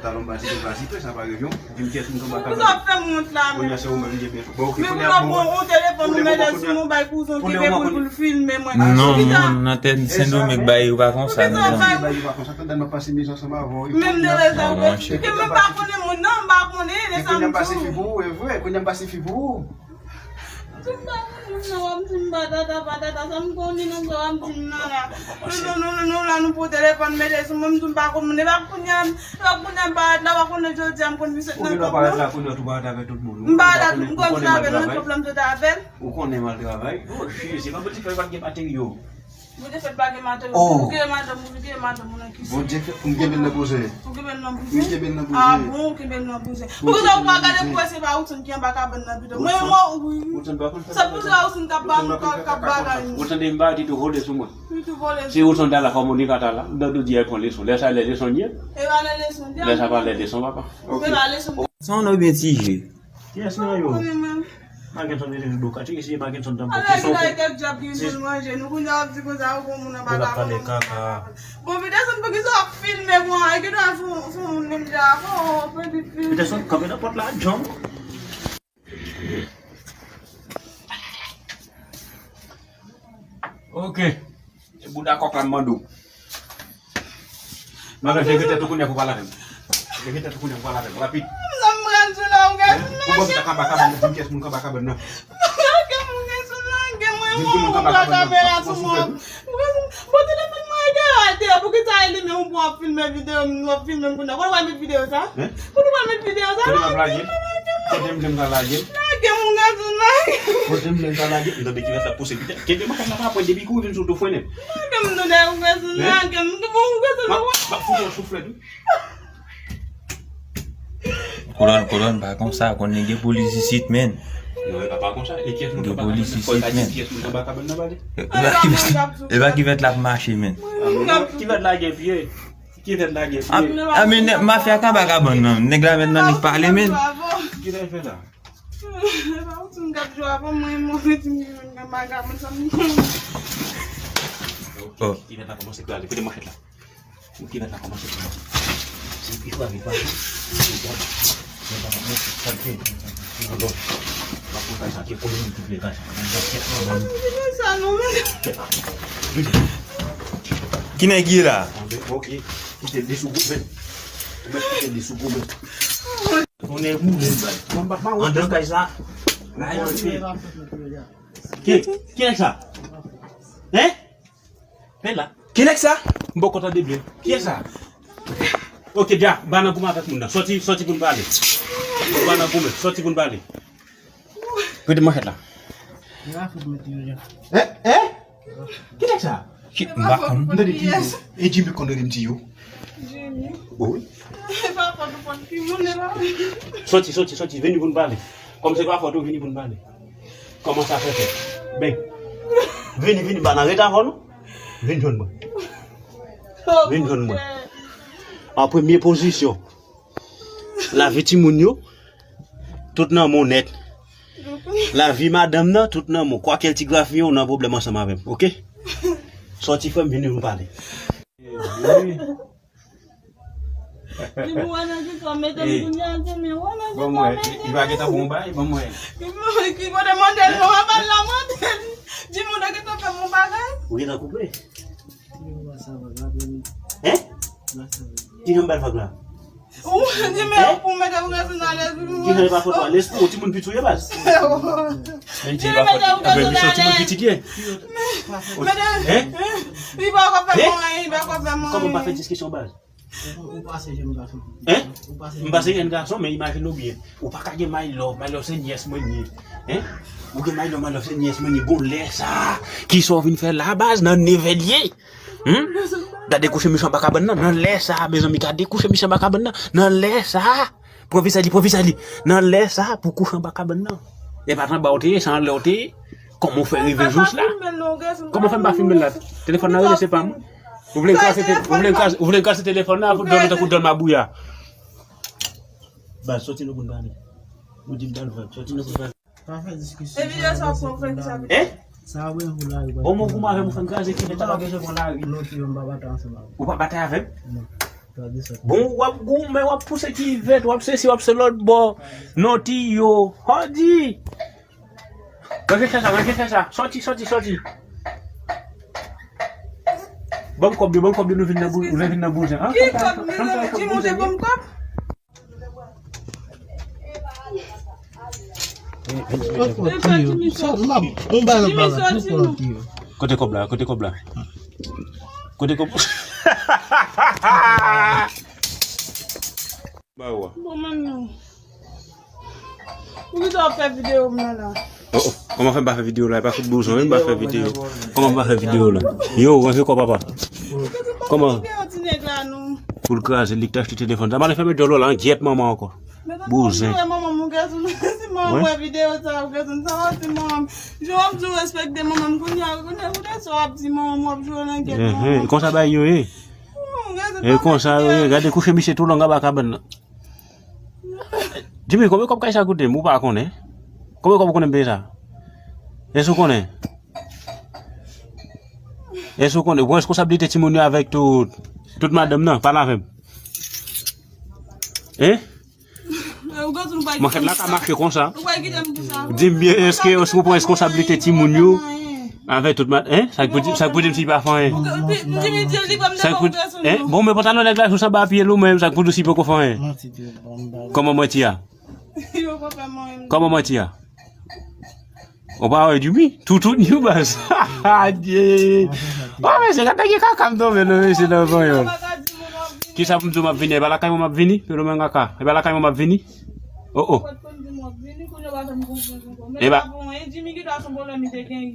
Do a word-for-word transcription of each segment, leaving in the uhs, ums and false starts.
Talon bati de bati, sa pa revyon. Di m kiyès moun k anba kabann. Pou sa fè m wont la, men. Kounye a se ou menm ki gen. Bon, ok, men kounye a, bon, ou telefòn ou mete sou mwen, bay kouzen ki gen pou l, pou l filme mwen. Non, moun nan tè Sendomeng bay yo pa konsa, mezanmi. Bay yo pa konsa, tande m ap pase mizè ansanm avè w. Menm de lè sa, ke m pa konnen moun nan, m pa konnen, lè sa m tou. Kounye a m pase fi pou ou, e vre, kounye a m pase fi pou ou. M di m pa konn moun nan, w ap di m patata, patata, sa m konnen nan sa w ap di m nan la. Nou, nou, nou, nou, nou la, nou pran telefòn, mete sou mwen, m di m pa konn moun, e pa kounye a, e pa kounye a m parèt la, w a konnen jodi a m konn misye nan kòb la. Ou gen dwa parèt la, konnen tou parèt avèk tout moun. M parèt la, m konn vin avè l nan kòb la, m sot avè l. Ou konnen m al travay. Oh, Jezi, pa boutik fè pa t gen bateri yo. Bondye fè pa gen madanm, ou gen madanm, ou gen madanm, ou nan kisa? Bondye fè pou m kenbe l nan bouzwen. Ou kenbe l nan bouzwen? Wi, m kenbe l nan bouzwen. Ah bon, ou kenbe l nan bouzwen. Poukisa ou pa gade pou wè se pa Wilson ki anba kabann nan pito? Mwen, mwen, wi. Sa poukisa Wilson k ap ba nou, k ap bagay nou? Ou tande m pa di tou vole sou mwen. Wi, tou vole sou mwen. Si Wilson ta la, kòm ou di ka ta la, dan dou di al pran leson. Lè sa, lè leson ye. E pa lè leson, lè sa pa lè leson, papa. Se pa leson. Sa w nan byen ti je. Kiyès nan yo? Makenson rete nan do kati, si Makenson t ap bò kesyon. Ala ki la kèk djab gen pou l manje, nou kounye a w ap di konsa ou gon moun anba kabann. Kaka. Bon, Peterson, poukisa w ap filme mwen? E ki dwa sou, sou moun menm jan? Oh, Peterson, kanpe nan pòt la, John. Ok. Se bouda kòk la m mande w. Madan, leve tèt ou kounye a pou pale avè m. Leve tèt ou kounye a pou pale avè m. Rapid. Sa m pral di la, ou gen. Pou bon, sa kaba kabann nan, di m kiyès moun kaba kabann nan. Lage m, ou gen sou lage mwen, ou pran kamera sou mwen. Bon, telefòn mwen ete atè, poukisa e li menm ou pran ap filme videyo m, w ap filme m kounye a? Kote w al met videyo sa? Kote w al met videyo sa? Kote m ap lage? Kote m di m ka lage? Lage m, ou gen sou lage. Kote m di m ka lage? M tande ki mèt la pouse pita. Kenbe madanm nan pa pran depi kou vin sou tou fwennen. Lage m, tande, ou gen sou lage m. Bon, ou gen sou lage m. M ap fout yon souflèt, wi. Kolòn, kolòn, pa konsa, konnen gen polis isit, men. Non, e pa, pa konsa. E kiyès moun ki anba kabann nan? Fò l ta di kiyès moun ki anba kabann nan, pale. E pa ki, e pa ki vèt l ap mache, men. Ki vèt la gen pye? Ki vèt la gen pye? A, a, men nèg, mafya k anba kabann nan. Nèg la vèt nan, nèg pale, men. Ki sa l fè la? E pa ou ti m k ap jwe avè mwen, mwen, ti m ki vin nan bagay, mwen, sa m. Oh. Ki vèt la kòmanse krale. Kote manchèt la? Ou ki mèt la kòmanse pran. Se pi fò avèk pa. Sa l fè. Sa l fè. Sa l fè. Sa l fè. Sa l fè. Sa l fè. Sa non, men. Ki nèg ye la? Ok. Kite li sou goumen. Ou mèt kite li sou goumen. On est où? Andan kay sa. Ki, ki nèg sa? Hein? Pen la. Ki nèg sa? M poko tande byen. Kiyès sa? Ok, dja, ba nan goumen avèk moun nan. Sòti, sòti pou n pale. Ba nan goumen, sòti pou n pale. Rete manchèt la. Hein? Hein? Ki nèg sa? Ki, m pa konn. M tande ti yo. E Jimmy konn rele m ti yo. Jimmy. Bon, wi. E pa fòt ou fòt ki moun la. Sòti, sòti, sòti. Vini pou n pale. Kòm se pa fòt ou, vini pou n pale. Kòman sa fè fèt? Ben, vini, vini, pa nan reta avè nou. Vin jwenn mwen. Vin jwenn mwen. An premye pozisyon, lavi timoun yo, tout nan men w nèt. Lavi madanm nan, tout nan men w. Kwakèl ti grafiyen, ou nan pwoblèm ansanm avè m, oke? Sòti frè m, vini nou pale. Wi. Li pou wè nan ki sa w mete m kounye a, Jimmy, wè nan ki sa w mete m. Li pa gentan bon bay, ban mwen. Ki kote mande l non, an ba l la mande l. Jimmy, ou te gentan fè m yon bagay. Ou gentan koupe? Hein? Ki jan m ba l vag la? Ou di men pou mete ou gen sou nan lèz. Ki jan li pa fòt la? Lespri, ou timoun piti ou ye baz. Men di li pa fòt. Anben misye timoun piti ye. Hein? Li pa ka fè mwen, li pa ka fè mwen. Kòman pa fè diskisyon baz? Ou pase jèn gason. Hein? M pase jèn gason, men imajine w byen. Ou pa ka gen my love, my love se nyès mwen ye. Hein? Ou gen my love, my love se nyès mwen ye. Bon, lè sa, kisa w vin fè la baz nan nevè l ye? Hmm? Gade kouche misye anba kabann nan, nan lè sa, mezanmi, gade kouche misye anba kabann nan, nan lè sa. Pwofesè li, pwofesè li. Nan lè sa, pou kouche anba kabann nan. E pa t anba w te ye, se anlè w te ye. Kòman w fè rive jous la? Kòman w fè m pa filme l la? Telefòn nan rele, se pa mwen. Ou vle m krase te-, ou vle m krase, ou vle m krase telefòn nan, dòmi tankou dòmi mabouya. Baz, sòti nou pou n pale. Ou di m pral vag, sòti nou pou n pale. Pa fè diskisyon. E videyo sa w ap fè ki sa? Hein? Sa w ap fè pou lari. Bon, mwen goumen avè m, ou fè m kraze ki lè ta pa bezwen pran lari. Ou pa batay avè m? Non. Bon, w ap goumen, w ap pouse kivèt, w ap sesi, w ap se lòt bò. Non, tiyo. Hòdi! Rantre chè sa, rantre chè sa. Sòti, sòti, sòti. Ban m kòb yo, ban m kòb yo, nou vin nan bou-, nou vin nan bouzen. Ki kòb? Jimmy, ou te ban m kòb? Kote kòb la? Kote kòb la? Kote kòb? Ba ou a. Bon, manmi. Poukisa w ap fè videyo m nan la? Oh, oh. Kòman fè m pa fè videyo la? E pa fout bouzon, wi, m pa fè videyo. Kòman m pa fè videyo la? Yo, rantre kò papa. Kòman? Pou l kraze, li k te achte telefòn sa. M ale fèmen djòl ou la, an gyèt manman ankò. Bouzen. Manman m, ou gade si manman m wè videyo sa, ou gade sa, si manman m. Jan w ap di w respekte manman m, kounye a, kounye a, kounye a sa w ap di manman m, w ap jwe nan gyèt manman m. Konsa bagay yo ye. E konsa yo ye, gade kouche misye tou long anba kabann nan. Jimmy, konbyen kòb kay sa koute m? Ou pa konnen? Konbyen kòb ou konnen m peye sa? Èske ou konnen? Èske ou konnen? Ou pran reskonsablite timoun yo avèk tout, tout madanm nan, pale avè m. Hein? Manchèt la ka mache konsa. Di m byen, èske, èske ou pran reskonsablite timoun yo? Avèk tout mat, hein? Sa k pou di, sa k pou di m si li pa fè anyen? Sa k pou, hein? Bon, men pantalon nèg la jis anba pye l ou menm, sa k pou di si poko fè anyen? Kòman manti a? Kòman manti a? Ou pa wè Jimmy? Toutouni baz. Adye. Oh, mesye, gade ki kaka m tonbe, non, mesye, nan panyòl. Kisa pou m di w m ap vini? E pa lakay mwen m ap vini? Pelo men kaka. E pa lakay mwen m ap vini? Oh, oh. E pa.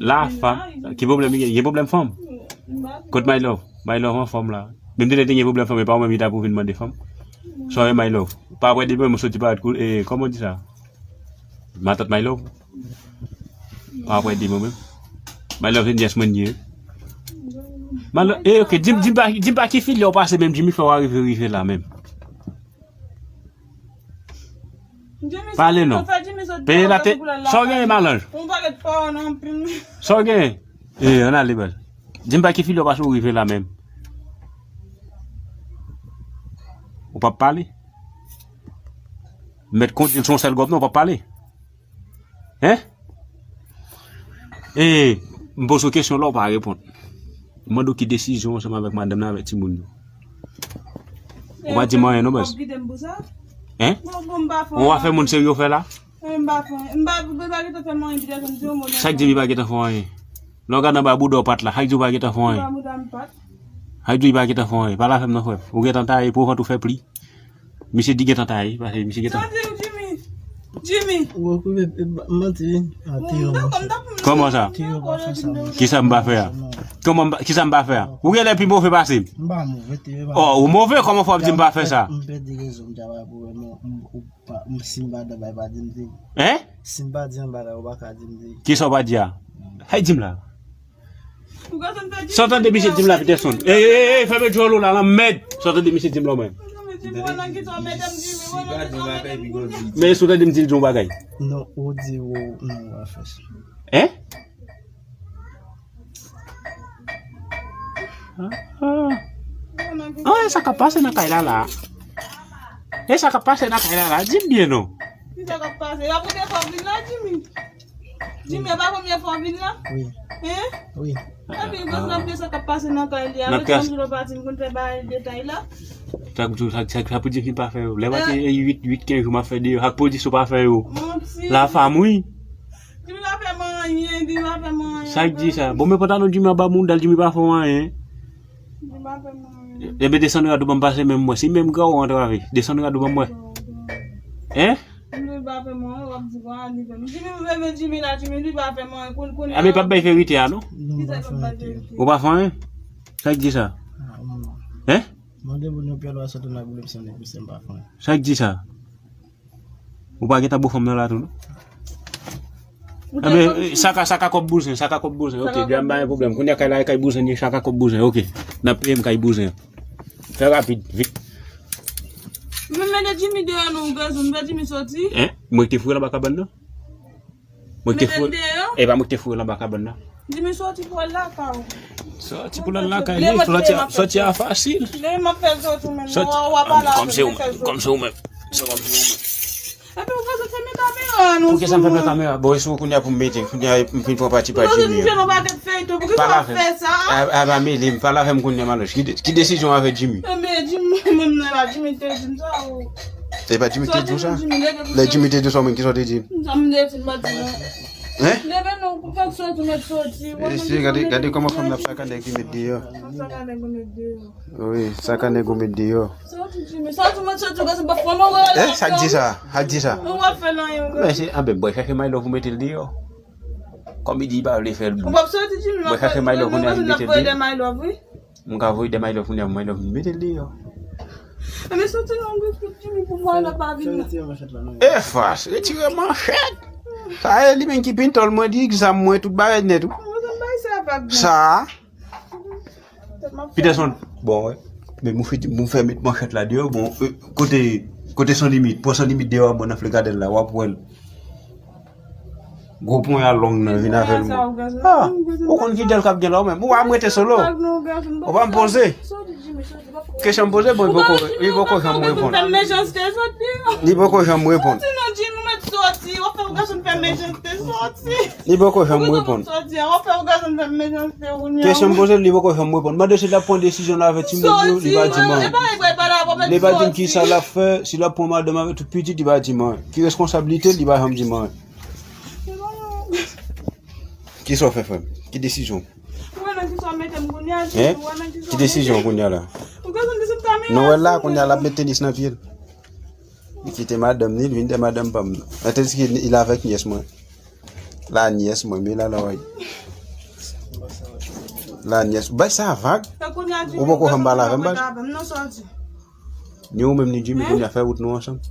La, fanm. Ki pwoblèm li gen? Gen pwoblèm fanm? Kot my love? My love anfòm la. Menm te lè te gen pwoblèm fanm, e pa ou menm li ta pou vin mande fanm. Sorry, my love. Pa apre demen, mwen soti pa, e, kòman w di sa? Matant my love. Pa apre demen menm. My love, se nyès mwen ye. My love, e, ok, di m, di m pa, di m pa ki filè w pase menm, Jimmy fè w arive rive la menm. Pale non. Peye la te. Sa w genyen, malanj? Sa w genyen? E, ann ale, baz. Di m pa ki filè w pase w rive la menm. Ou p ap pale? Mèt kondil se yon sèl gòp non, ou p ap pale? Hein? E, m poze w kesyon la, ou pa reponn. M mande w ki desizyon ansanm avèk madanm nan, avèk timoun yo. Ou pa di m anyen non, baz. Hein? Ou pa fè moun serye w fè la? Sa k di m li pa gentan fè anyen? Lè w gade anba bouda w pat la, sa k di w pa gentan fè anyen? Sa k di w li pa gentan fè anyen? Pale avè m non, frè m. Ou gentan taye, pou vant ou fè pli. Misye di gentan taye, paske misye gentan. Sa di Jimmy? Jimmy. Ou okipe, e, manti, wi. Kòman sa? Kisa m pa fè a? Kòman m pa, kisa m pa fè a? Ou genlè pi move pase m. M pa move, te. Oh, ou move, kòman fò w ap di m pa fè sa? M pèdi rezon m ta va pou wè, men, m, ou pa, m, si m pa dabay, pa di m di. Hein? Si m pa di anba la, ou pa ka di m di. Kisa w pa di a? Hay di m la. Sa w tande misye di m la, Peterson? Ey, ey, ey, fèmen djòl ou la, lanmèd. Sa w tande misye di m la, mwen? Men sa w tande m di l di yon bagay? Non, ou di ou, non, ou pa fè sa. Hein? Ah, ah. Ah, e sa k ap pase nan kay la, la? E sa k ap pase nan kay la, la? Di m byen, non. Ki sa k ap pase? Y ap rete fò vin la, Jimmy. Jimmy, e pa premye fwa w vin la? Wi. Hein? Wi. Epi, gwo zanmi sa k ap pase nan kay li a. Lòt jan jou lè w pati, m konn fè bagay detay la. Sa k di, sa, sa, sa pou di ki pa fè yo. Lè m ate uit, uit, kenz jou m ap fè deyò. Sa k pou di si w pa fè yo? Manti. La fam, wi. Jimmy pa fè m anyen, Jimmy pa fè m anyen. Sa k di sa? Bon, men pantalon Jimmy anba mouda l, Jimmy pa fè w anyen. Jimmy pa fè m anyen. Ebyen, desann rad ou ban m pase men m wè. Si menm gran ou antrave, desann rad ou ban m wè. Hein? Jimmy pa fè m anyen, w ap di kwa li fè m. Jimmy, m renmen Jimmy la, Jimmy, li pa fè m anyen. Koun, koun. A, men pa bay verite a, non? Non, m pa fè anyen. Ou pa fè anyen? Sa k di sa? Ah, non. Hein? Mande moun yo pyè lwa sòt nan boule m san nèg misye m pa fè anyen. Sa k di sa? Ou pa gentan bo fanm nan la tou, non? Ebyen, sa ka, sa ka kòb bouzen, sa ka kòb bouzen. Ok, djam pa gen pwoblèm. Kounye a kay la, kay bouzen, sa ka kòb bouzen. Ok, n ap peye m kay bouzen. Fè rapid, vit. Men mete Jimmy deyò non, ou gazon, fè Jimmy sòti. Hein? Mwen ki te foure l anba kabann nan? Mwen ki te foure l deyò? E pa mwen ki te foure l anba kabann nan? Jimmy sòti pou al lakay ou. Sòti pou l al lakay li, sòti a, sòti a fasil. Lè m ap fè sòti ou menm, sòti, non, w ap pale avè m, kòm se ou menm, kòm se ou menm. Se kòm se ou menm. Epi ou bezwen fèmen kamera, non. Pou kisa m fèmen kamera? Bon, e sou kounye a pou m mete, kounye a m fin pran pati pa Jimmy an. Ou bezwen fè yon pakèt feyton, pou kisa w ap fè sa? A, a, pa mele m, pale avè m kounye a, Maloch. Ki de-, ki desizyon w avè Jimmy? Ebyen, Jimmy, menm nan la, Jimmy te di m sa, ou. Se pa Jimmy te di w sa? Lè Jimmy te di w sa, ou menm, kisa w te di? Sa m te di, m pa di non. Hein? Leve non, pou fè sòti, mèt sòti. Mesye, gade, gade kòman fanm nan ap saka nèg li met deyò. Ap saka nèg ou met deyò. Wi, saka nèg ou met deyò. Sòti, Jimmy, sòti, mèt sòti, gade, se pa fanm, wè. Eh, sa k di sa? Sa k di sa? Ou pa fè nan yon. Mesye, anben, bwè chache my love ou mete l deyò. Kòm li di li pa vle fè l. Ou p ap sòti, Jimmy, bwè chache my love ou mete l deyò. M ka voye de my love kounye a, my love mete l deyò. Ebyen, sòti nan gwo kout Jimmy pou my love pa vin la. E fas, retire manchèt. Sa e li menm ki pintòl mwen, di egzam mwen, tout bagay nèt ou. Mwen bay sa vag. Sa. Peterson, bon, wè. Men mwen fè, mwen fè met manchèt la deyò, bon, euh, kote, kote San Limit, pran San Limit deyò, bon, nan Flegadèl la, w ap wè l. Gwo ponya long nan vin avè l. Ah, ou konn ki dèl k ap gen la ou menm. Ou pa m rete solo. Ou pa m poze. Kesyon m poze, bon, li poko, li poko janm reponn. Li poko janm reponn. Li poko janm reponn. Kesyon m poze l, li poko janm reponn. Mande si l ap pran desizyon l avè timoun yo, li pa di m anyen. Li pa di m kisa l ap fè, si l ap pran madanm avè tout pitit, li pa di m anyen. Ki reskonsablite l, li pa janm di m anyen. Kisa w fè, frè m? Ki desizyon? Hein? Ki desizyon kounye a la? Nou wè la, kounye a l ap met tenis nan pye l. Li kite madanm ni, li vin de madanm pa m nan. Tandis ke li avèk nyès mwen. La nyès mwen, men la la wè. La nyès. Bay sa vag. Ou poko janm pale avè m, baz. Ni ou menm ni Jimmy, kounye a fè wout nou ansanm.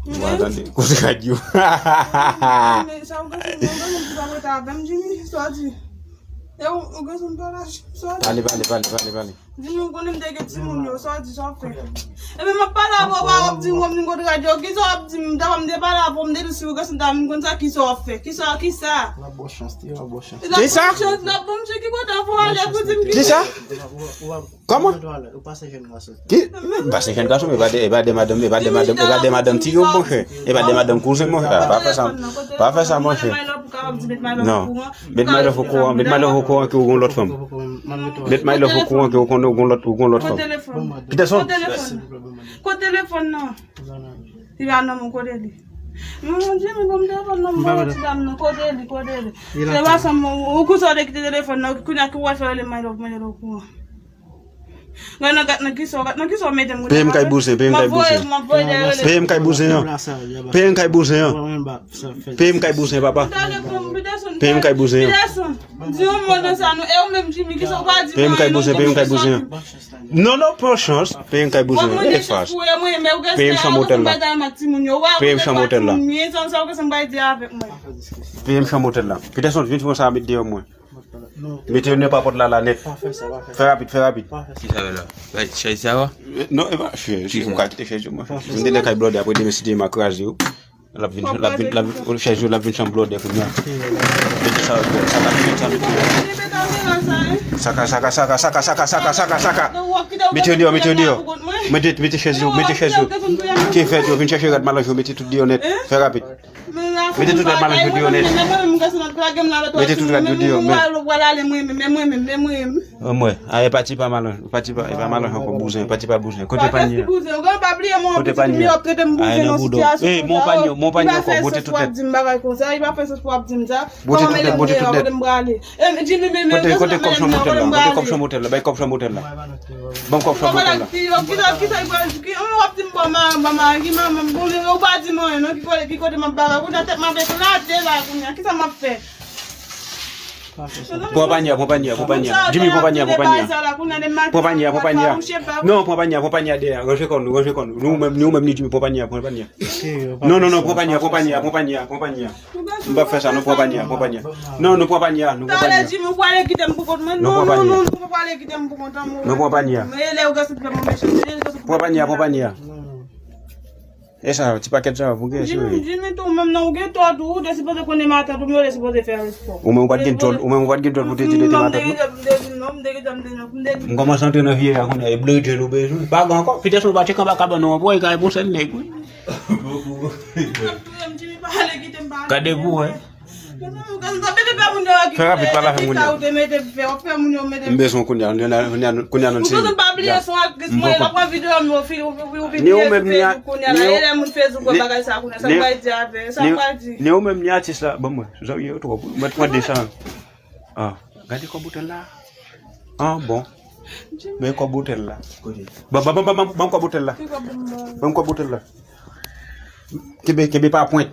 Ou pa tande. Kout radyo. Pale, pale, pale, pale, pale. Di m, ou konnen m te gen timoun yo, sa w di, sa w fè. Epi m ap pale avè w, w ap di m, w ap di m kote radyo, kisa w ap di m, m ta pa m te pale avè w, m te di si w gen santa, m konn sa, kisa w ap fè, kisa, kisa. L ap ba w chans, li ap ba w chans. Kisa? L ap ba m chans, ki kote w ale pou di m kisa? Kisa? Kòman? Ou pase jèn gason. Ki? M pase jèn gason, e pa de, e pa de madanm, e pa de madanm, e pa de madanm ti yo, monchè. E pa de madanm kouzen, monchè. Ah, pa fè sa, pa fè sa, monchè. Non. Met my love okouran, met my love okouran ke ou gon lòt fanm. Met my love okouran ke ou konn ou gon lòt, ou gon lòt fanm. Peterson. Kot telefòn nan? Li pa nan men w, kote li? Mon Dieu, men bon, m telefòn nan, m pa wè ti dam nan, kote li, kote li? Se pa sa, ou konsa w te kite telefòn nan, kounye a ki w al fè rele my love, mete l okouran. Gad nan, gad nan kisa, gad nan kisa w mete m. Peye m kay bouzen, peye m kay bouzen. Peye m kay bouzen an. Peye m kay bouzen an. Peye m kay bouzen, papa. Peye m kay bouzen an. Di yon mo nan sa, nou, e ou menm, Jimmy, kisa w pa di? Peye m kay bouzen, peye m kay bouzen an. Non, non, pran chans. Peye m kay bouzen an. E fas. Peye m chanm otèl la. Peye m chanm otèl la. Peye m chanm otèl la. Peterson, vin fè sa met deyò mwen. Mete yo nan papòt la, la nèt. Fè rapid, fè rapid. Kisa la? Bay chèz sa va? Non, e pa chèz. Ou ka kite chèz yo, mwen. Vin de kay blòdè, apre demen si Dye vle m a kraze yo. L ap vin, l ap vin, l ap vin, chèz yo, l ap vin chanm blòdè kounye a. Mete sa, sa ka vin, sa mete yo. Saka, saka, saka. Mete yo deyò, mete yo deyò. Mete, mete chèz yo, mete chèz yo. Ki fèt yo, vin chèche rad malanj yo, mete tout deyò nèt. Fè rapid. Mete tout rad malanj yo deyò nèt. Mete tout rad yo deyò, men. Mwen, a, e pati pa malanj, pati pa, e pa malanj ankò, bouzen, pati pa bouzen. Kote panye? Kote panye? A, e nan bouda w. Ey, mon panye, mon panye ankò, bote tout nèt. Bote tout nèt, bote tout nèt. Kote, kote kòb chanm otèl la? Kote kòb chanm otèl la? Bay kòb chanm otèl la. Ban m kòb chanm otèl la. Kisa, kisa, ki kote m ap di m bon, men ou pa di m anyen, non, ki kote, ki kote m ap bagay. Kounye a tèt m ap eklate la, kounye a, kisa m ap fè? Pran panye a, pran panye a, pran panye a. Jimmy, pran panye a, pran panye a. Pran panye a, pran panye a. Non, pran panye a, pran panye a dèyè. Ranje kò nou, ranje kò nou. Nou menm, nou menm ni Jimmy, pran panye a, pran panye a. Non, non, non, pran panye a, pran panye a, pran panye a, pran panye a. M p ap fè sa, non, pran panye a, pran panye a. Non, nou pran panye a, nou pran panye a. Talè Jimmy, ou prale kite m pou kont mwen. Non, pran panye a. Non, non, ou prale kite m pou kont mwen. Nou pran panye a. Men lè ou gen sou fè mwen mechan. Pran panye a, pran panye a. E sa, ti pakèt sa, pou gen Jimmy, Jimmy tou, menm nan ou gen tò tou, ou te sipoze konnen matant ou, men ou te sipoze fè respò. Ou menm ou pa t gen djòl, ou menm ou pa t gen djòl pou te di li te matant ou. M kòmanse antre nan vye a kounye a, e blodjèl ou bezwen. Pa gen ankò, pitèt ou pa tcheke anba kabann ou ankò, e ka e bon sèl nèg wi. Gade pou wè. Fè rapid, pale avè moun yo. M bezwen kounye a, kounye a, kounye a nou se. Ni ou menm ni a, ni ou menm ni atis la, ban mwen, zanmi yo twòp, mwen pran desan. Ah, gade kòb otèl la. Ah, bon. Men kòb otèl la. Ban, ban, ban, ban, ban kòb otèl la. Ban kòb otèl la. Kenbe, kenbe pa pwent.